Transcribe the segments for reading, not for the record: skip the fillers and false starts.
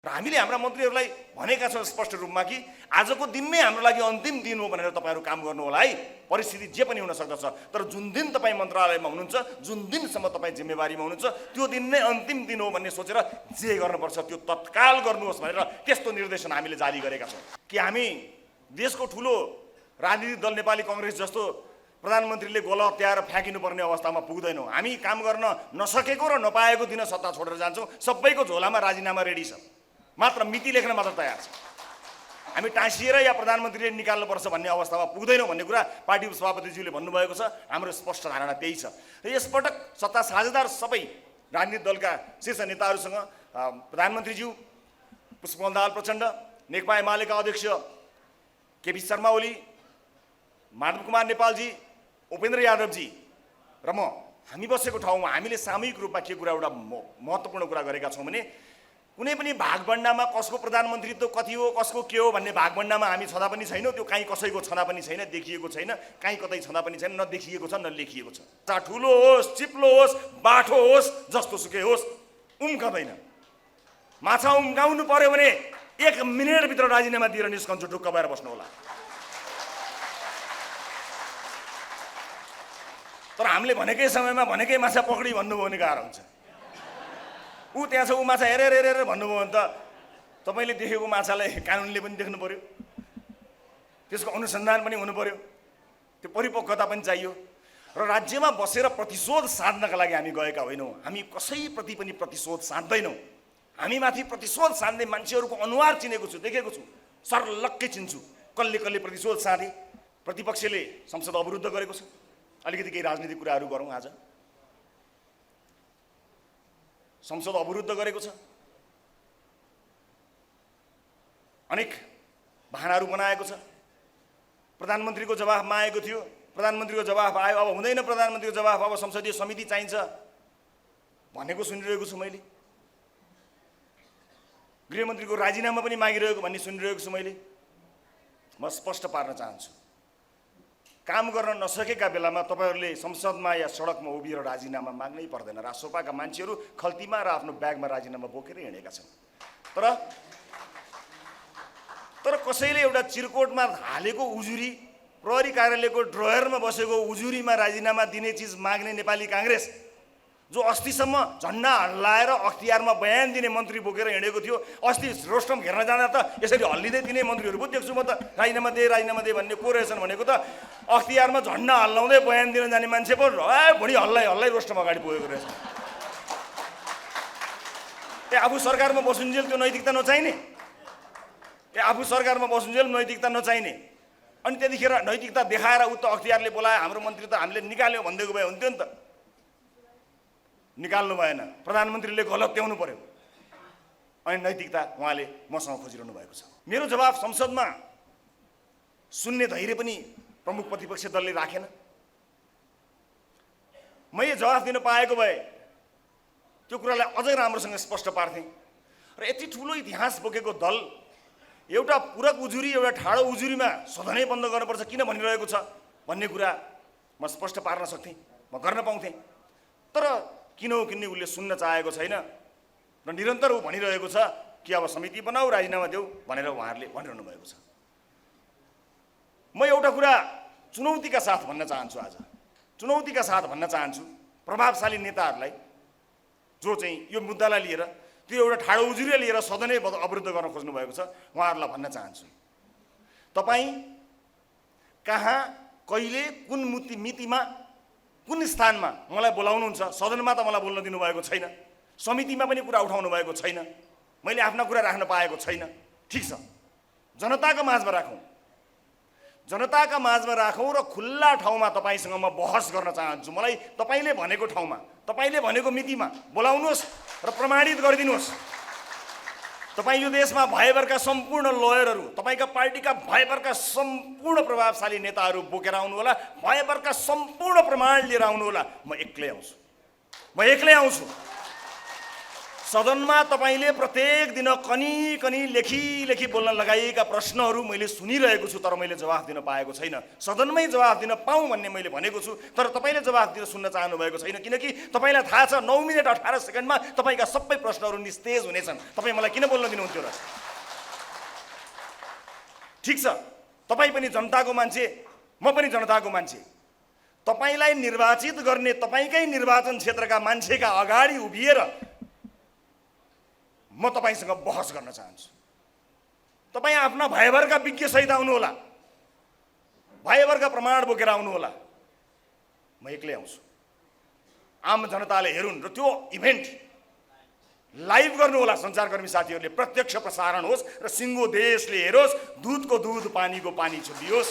र हामीले हाम्रा मन्त्रीहरूलाई भनेका छौँ स्पष्ट रूपमा कि आजको दिन नै हाम्रो लागि अन्तिम दिन हो भनेर तपाईँहरू काम गर्नु होला है। परिस्थिति जे पनि हुन सक्दछ, तर जुन दिन तपाईँ मन्त्रालयमा हुनुहुन्छ, जुन दिनसम्म तपाईँ जिम्मेवारीमा हुनुहुन्छ, त्यो दिन नै अन्तिम दिन हो भन्ने सोचेर जे गर्नुपर्छ त्यो तत्काल गर्नुहोस् भनेर त्यस्तो निर्देशन हामीले जारी गरेका छौँ। कि हामी देशको ठुलो राजनीतिक दल नेपाली काङ्ग्रेस जस्तो प्रधानमन्त्रीले गोला हत्याएर फ्याँकिनुपर्ने अवस्थामा पुग्दैनौँ। हामी काम गर्न नसकेको र नपाएको दिन सत्ता छोडेर जान्छौँ। सबैको झोलामा राजीनामा रेडी छ, मात्र मिति लेख्न मात्र तयार छ। हामी टाँसिएर या प्रधानमन्त्रीले निकाल्नुपर्छ भन्ने अवस्थामा पुग्दैनौँ भन्ने कुरा पार्टी सभापतिज्यूले भन्नुभएको छ। हाम्रो स्पष्ट धारणा त्यही छ। र यसपटक सत्ता साझेदार सबै राजनीतिक दलका शीर्ष नेताहरूसँग प्रधानमन्त्रीज्यू पुष्पकमल दाहाल प्रचण्ड, नेकपा एमालेका अध्यक्ष केपी शर्मा ओली, माधव कुमार नेपालजी, उपेन्द्र यादवजी र म, हामी बसेको ठाउँमा हामीले सामूहिक रूपमा के कुरा एउटा महत्त्वपूर्ण कुरा गरेका छौँ भने कुनै पनि भागभण्डामा कसको प्रधानमन्त्रीत्व कति हो, कसको के हो भन्ने भागभण्डामा हामी छँदा पनि छैनौँ। त्यो कहीँ कसैको छँदा पनि छैन, देखिएको छैन, कहीँ कतै छँदा पनि छैन, नदेखिएको छ न लेखिएको छ। चाहे ठुलो होस्, चिप्लो होस्, बाठो होस्, जस्तो सुकै होस्, उम्कँदैन। माछा उम्काउनु पर्यो भने 1 मिनेटभित्र राजीनामा दिएर निस्कन्छु, ढुक्क भएर बस्नु होला। तर हामीले भनेकै समयमा भनेकै माछा पक्डी भन्नुभयो भने गाह्रो हुन्छ। ऊ त्यहाँ छ, ऊ माछा हेरेर हेरेर भन्नुभयो भने त तपाईँले देखेको माछालाई कानुनले पनि देख्नु पर्यो, त्यसको अनुसन्धान पनि हुनु पर्यो, त्यो परिपक्वता पनि चाहियो। र राज्यमा बसेर प्रतिशोध साध्नका लागि हामी गएका होइनौँ। हामी कसैप्रति पनि प्रतिशोध साध्दैनौँ। हामी माथि प्रतिशोध साध्ने मान्छेहरूको अनुहार चिनेको छु, देखेको छु, सर्लक्कै चिन्छु। कसले कसले प्रतिशोध साधे। प्रतिपक्षले संसद अवरुद्ध गरेको छ। अलिकति केही राजनीतिक कुराहरू गरौँ। आज संसद अवरुद्ध गरेको छ, अनेक बहानाहरू बनाएको छ। प्रधानमन्त्रीको जवाफ मागेको थियो, प्रधानमन्त्रीको जवाफ आयो, अब हुँदैन प्रधानमन्त्रीको जवाफ, अब संसदीय समिति चाहिन्छ भनेको सुनिरहेको छु मैले। गृहमन्त्रीको राजीनामा पनि मागिरहेको भन्ने सुनिरहेको छु मैले। म स्पष्ट पार्न चाहन्छु, काम गर्न नसकेका बेलामा तपाईँहरूले संसदमा या सडकमा उभिएर राजीनामा माग्नै पर्दैन। रासोपाका मान्छेहरू खल्तीमा र आफ्नो ब्यागमा राजीनामा बोकेर हिँडेका छन्। तर कसैले एउटा चिरकोटमा हालेको उजुरी, प्रहरी कार्यालयको ड्रयरमा बसेको उजुरीमा राजीनामा दिने चिज माग्ने नेपाली काङ्ग्रेस, जो अस्तिसम्म झन्डा हल्लाएर अख्तियारमा बयान दिने मन्त्री बोकेर हिँडेको थियो, अस्ति रोस्टम घेर्न जाँदा त यसरी हल्लिँदै दिने मन्त्रीहरू पो देख्छु म त। राजीनामा दे भन्ने को रहेछन् भनेको त अख्तियारमा झन्डा हल्लाउँदै बयान दिन जाने मान्छे पो भुँडी हल्लाइ रोस्टम अगाडि पुगेको रहेछ। आफू सरकारमा बसुन्जेल त्यो नैतिकता नचाहिने, आफू सरकारमा बसुन्जेल नैतिकता नचाहिने, अनि त्यतिखेर नैतिकता देखाएर उक्त अख्तियारले बोलाए हाम्रो मन्त्री त हामीले निकाल्यो भनिदिएको भए हुन्थ्यो नि त। निकाल्नु भएन, प्रधानमन्त्रीले गलत्याउनु पर्यो, अनि नैतिकता उहाँले मसँग खोजिरहनु भएको छ। मेरो जवाफ संसदमा सुन्ने धैर्य पनि प्रमुख प्रतिपक्ष दलले राखेन। मैले जवाफ दिन पाएको भए त्यो कुरालाई अझै राम्रोसँग स्पष्ट पार्थेँ। र यति ठुलो इतिहास बोकेको दल एउटा पूरक उजुरी, एउटा ठाडो उजुरीमा सदनै बन्द गर्नुपर्छ किन भनिरहेको छ भन्ने कुरा म स्पष्ट पार्न सक्थेँ, म गर्न पाउँथेँ। तर किन हो किन्ने उसले सुन्न चाहेको छैन र निरन्तर ऊ भनिरहेको छ कि अब समिति बनाऊ, राजीनामा देऊ भनेर उहाँहरूले भनिरहनु भएको छ। म एउटा कुरा चुनौतीका साथ भन्न चाहन्छु, आज चुनौतीका साथ भन्न चाहन्छु प्रभावशाली नेताहरूलाई जो चाहिँ यो मुद्दालाई लिएर, त्यो एउटा ठाडो उजुरी लिएर सदनै अवरुद्ध गर्न खोज्नु भएको छ, उहाँहरूलाई भन्न चाहन्छु, तपाईँ कहाँ, कहिले, कुन मितिमा, कुन स्थानमा मलाई बोलाउनुहुन्छ? सदनमा त मलाई बोल्न दिनुभएको छैन, समितिमा पनि कुरा उठाउनु भएको छैन, मैले आफ्ना कुरा राख्न पाएको छैन। ठिक छ, जनताको माझमा राखौँ, जनताका माझमा राखौँ र खुल्ला ठाउँमा तपाईँसँग म बहस गर्न चाहन्छु। मलाई तपाईँले भनेको ठाउँमा, तपाईँले भनेको मितिमा बोलाउनुहोस् र प्रमाणित गरिदिनुहोस्। तपाईँ यो देशमा भयभरका सम्पूर्ण लयरहरू, तपाईँका पार्टीका भयभरका सम्पूर्ण प्रभावशाली नेताहरू बोकेर आउनु होला, भयभरका सम्पूर्ण प्रमाण लिएर आउनु होला। म एक्लै आउँछु, म एक्लै आउँछु। सदनमा तपाईँले प्रत्येक दिन कनी कनी लेखी बोल्न लगाइएका प्रश्नहरू मैले सुनिरहेको छु, तर मैले जवाफ दिन पाएको छैन। सदनमै जवाफ दिन पाऊँ भन्ने मैले भनेको छु, तर तपाईँले जवाफ दिन सुन्न चाहनु भएको छैन, किनकि तपाईँलाई थाहा छ 9 मिनेट 18 सेकेन्डमा तपाईँका सबै प्रश्नहरू निस्तेज हुनेछन्। तपाईँ मलाई किन बोल्न दिनुहुन्थ्यो र? ठिक छ, तपाईँ पनि जनताको मान्छे, म पनि जनताको मान्छे। तपाईँलाई निर्वाचित गर्ने तपाईँकै निर्वाचन क्षेत्रका मान्छेका अगाडि उभिएर म तपाईसँग बहस गर्न चाहन्छु। तपाईँ आफ्ना भयभरका विज्ञ सहित आउनुहोला, भयभरका प्रमाण बोकेर आउनुहोला, म एक्लै आउँछु। आम जनताले हेरुन् र त्यो इभेन्ट लाइभ गर्नुहोला। सञ्चारकर्मी साथीहरूले प्रत्यक्ष प्रसारण होस् र सिङ्गो देशले हेरोस्, दुधको दुध पानीको पानी छुदियोस्।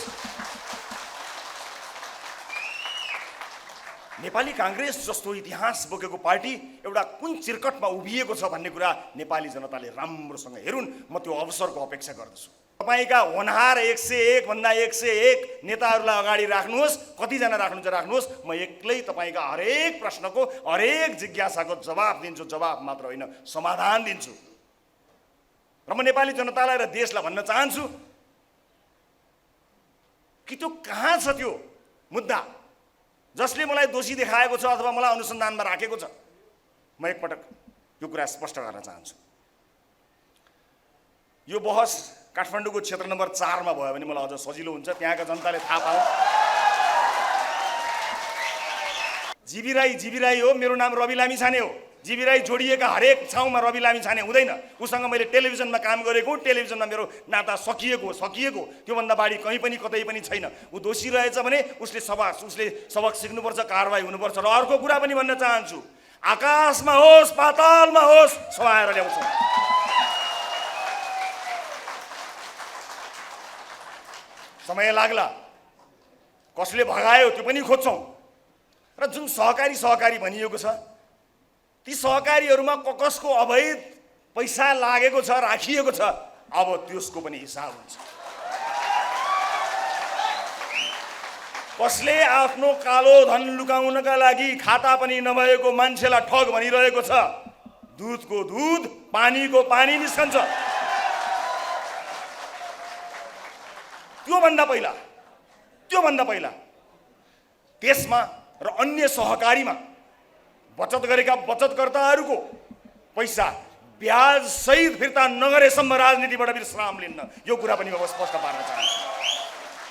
नेपाली कांग्रेस जस्तो इतिहास बोकेको पार्टी एउटा कुन चिरकटमा उभिएको छ भन्ने कुरा नेपाली जनताले राम्रोसँग हेरुन्। म त्यो अवसरको अपेक्षा गर्दछु। तपाईका होनहार 101 भन्दा 101 नेताहरूलाई अगाडि राख्नुहोस्, कतिजना राख्नुहुन्छ राख्नुहोस्। म एक्लै तपाईका हरेक प्रश्नको, हरेक जिज्ञासाको जवाफ दिन्छु। जवाफ मात्र होइन, समाधान दिन्छु। र म नेपाली जनतालाई र देशलाई भन्न चाहन्छु कि त्यो कहाँ छ त्यो मुद्दा जसले मलाई दोषी देखाएको छ अथवा मलाई अनुसन्धानमा राखेको छ। म एकपटक यो कुरा स्पष्ट गर्न चाहन्छु। यो बहस काठमाडौँको क्षेत्र नम्बर 4 मा भयो भने मलाई अझ सजिलो हुन्छ, त्यहाँका जनताले थाहा पाओ। जीवी राई हो, मेरो नाम रवि लामिछाने हो। जीवी राई जोडिएका हरेक ठाउँमा रवि लामिछाने हुँदैन। उसँग मैले टेलिभिजनमा काम गरेको, टेलिभिजनमा मेरो नाता सकिएको त्योभन्दा बढी कहीँ पनि कतै पनि छैन। ऊ दोषी रहेछ भने उसले सबक सिक्नुपर्छ, कारबाही हुनुपर्छ। र अर्को कुरा पनि भन्न चाहन्छु, आकाशमा होस् पातालमा होस् समाएर ल्याउँछु। समय लाग्ला, कसले भगायो त्यो पनि खोज्छौँ। र जुन सहकारी भनिएको छ, ती सहकारीहरूमा कसको अवैध पैसा लागेको छ, राखिएको छ, अब त्यसको पनि हिसाब हुन्छ। कसले आफ्नो कालो धन लुकाउनका लागि खाता पनि नभएको मान्छेलाई ठग भनिरहेको छ, दुधको दुध पानीको पानी निस्कन्छ। त्योभन्दा पहिला त्यसमा र अन्य सहकारीमा बचत गरेका बचतकर्ताहरूको पैसा ब्याज सहित फिर्ता नगरेसम्म राजनीतिबाट विश्राम लिन्न। यो कुरा पनि म स्पष्ट पार्न चाहन्छु।